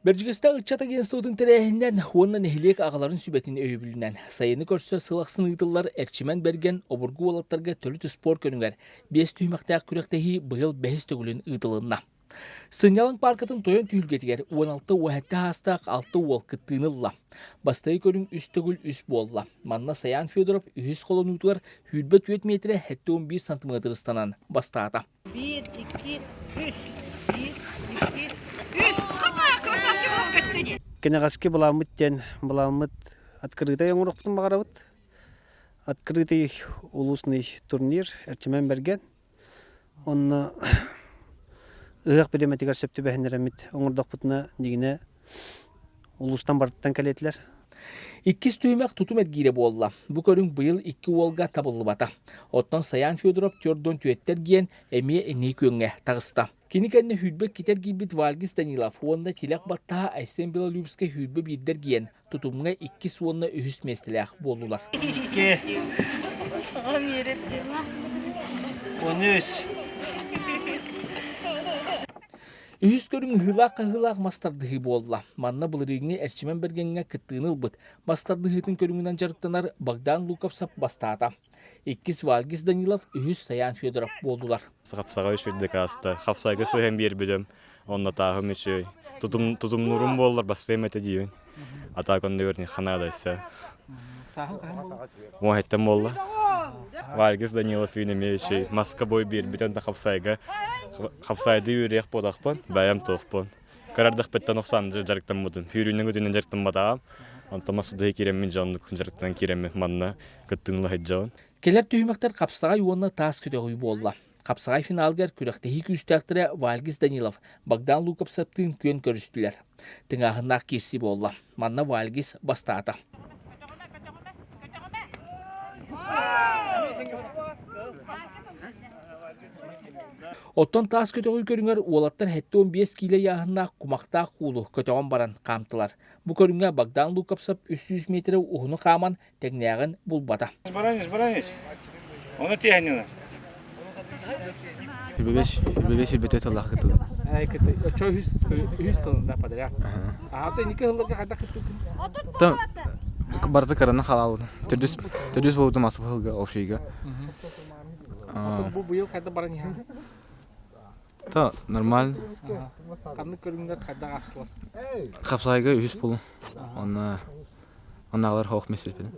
Бэрдьигэстээх ыччат агентствотын тэрээһининэн уонна нэһилиэк аҕаларын сүбэтин өйөбүлүнэн сайыны көрсө сыл ахсын ыытыллар Эрчимэн Бэргэн обургу уолаттарга төрүт спорт көрүҥэр биэс түһүмэхтээх күрэхтэһии быйыл бэһис төгүлүн ыытылынна. Сынньалаҥ пааркатын тойон түһүлгэтигэр 16 уоһэтте аастаах алта уол кыттыыны ылла. Бастакы көрүҥ үс төгүл үс буолла. Манна Саян Федоров үһүс холонуутугар 24 миэтэрэ 71 сантиметр ыстанан бастаата. Биир, икки, үс. Биир, икки, үс. Кэнэҕэски былааммыт диэн былааммыт открытый оҥоруохпутун баҕарабыт. Открытый улусный турнир Эрчимэн Бэргэн. Онно ыһыах бириэмэтигэр сөп түбэһиннэрэммит оҥордохпутуна дьиҥинэ улуустан барытыттан кэлиэтилэр. Иккис түһүмэх тутум эргиирэ буолла. Бу көрүҥ быйыл икки уолга табыллыбата. Оттон Саян Федоров түөрт түөттэр диэн эмиэ инники күөҥҥэ таҕыста. Кини кэннэ сүүрбэ иккитэ эргийбит Вальгис Данилов уонна тилэх баттаһа Айсен Белолюбскай сүүрбэ биирдэр гиэн тутумҥа иккис уонна үһүс миэстэлээх буоллулар. Икки. Он үс. Үһүс көрүҥ ыһыылаах-хаһыылаах мас тардыһыы буолла. Манна былырыыҥҥы Эрчимэн Бэргэҥҥэ кыттыыны ылбыт мас тардыһыытын көрүҥүнэн дьарыктанар Богдан Луковцев бастаата. Иккис Вальгис Данилов, үһүс Саян Федоров буоллулар. Хапсаҕай үчүгэйдик ааста. Хапсайга сыһан биэрбитим. Онно тааһым үчүгэй. Тутум, тутумнуурум буоллар бастыам этэ диибин. Атаак онно көрүн ханаадайса. Уоһэттэн буолла. Вальгис Данилов үүн эмиэ үчүгэй. Маска бой биэрбитин да хапсайга хапсайды үөрүйэх буолахпын, бэйэм туохпун. Кырардахпыттан охсаан дьарыктаммытым. Сүүрүүнэн күтүнэн дьарыктамматаҕым. Онтон масыдыһы киирэммин дьоннук дьарыктанан киирэммин манна кыттыыны сылдьабын. Кэлэр түһүмэхтэр хапсаҕай уонна таас көтөҕүү буолла. Хапсаҕай финалыгар күрэхтэһии күүстээхтэрэ Вальгис Данилов, Богдан Луковцевтыын күөн көрүстүлэр. Тыҥааһыннаах киирсии буолла. Манна Вальгис бастаата. Оттон таас көтөҕүү көрүҥэр уолаттар 75 киилэ ыйааһыннаах кумахтаах куулу көтөҕөн баран хаамтылар. Бу көрүҥҥэ Богдан Луковцев 300 миэтэрэ уһуну хааман тэҥнээҕин булбата. Баранец, баранец. Оны тиэхиньэ. Үбэбэс, үбэбэс үрбөтө тыллаах кытылым. Очо үһүс үһүс сылында подряд. Аата инники сылларга хайдах кыттыбытын? Та барыта кыраны халаабытым. Төрдүс төрдүс буолбутум асып сылга общийга. Бу быйыл хайда баран иһэн? Та нормально. Ханнык көрүҥнэр хайдах аастылар? Хапсаайга үһүс булум. Онно оннааҕылар хоох мессеппин.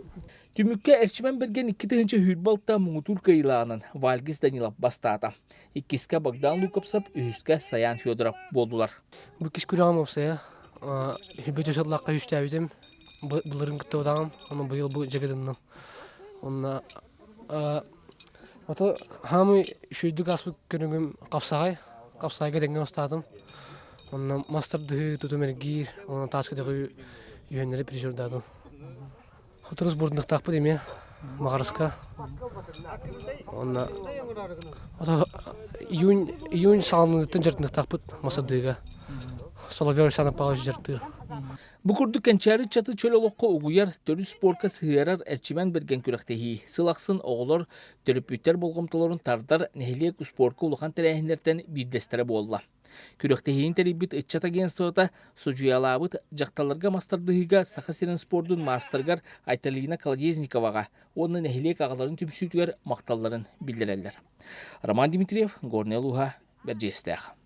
Түмүккэ Эрчимэн Бэргэн 2026 муҥутуур кыайыылааҕынан Вальгис Данилов бастаата. Иккискэ Богдан Лукопсов, үһүскэ Саян Федоров буоллулар. Бу иккис күрэҕим уопсайа Хүбүтү сыллаахха үстээбитим. Былырын кыттыбатаҕым. Онно быйыл бу дьагытынным. Онно Ото хаамый үчүгэйдик ааспыт көрүҥүм хапсаҕай. Хапсаҕайга тэҥҥэ бастаатым. Онно мас тардыһыы, тутум эргиир, уонна таас көтөҕүү үһүөннэри призердаатым. Сотору сбордуктаахпыт эмиэ Маҕараска. Онно ото июнь июнь саҕаланыытыттан дьарыктаахпыт мас тардыыга. Соловьев Александр Павлович дьарыктыыр. Бу курдук кэнчээри ыччаты чөл олоххо угуйар, төрүт спорка сыһыарар Эрчимэн Бэргэн күрэхтэһии. Сыл ахсын оҕолор, төрөппүттэр болҕомтолорун тардар нэһилиэк успуорка улахан тэрээһиннэртэн биирдэстэрэ буолла. Күрэхтэһиини тэрийбит ыччат агентствота судьуйалаабыт дьахталларга мас тардыһыыга Саха сирин спордун маастарыгар Айталина Колодезниковаҕа уонна нэһилиэк аҕаларын түмсүүтүгэр махталларын биллэрэллэр. Роман Дмитриев, Горнай улууһа, Бэрдьигэстээх.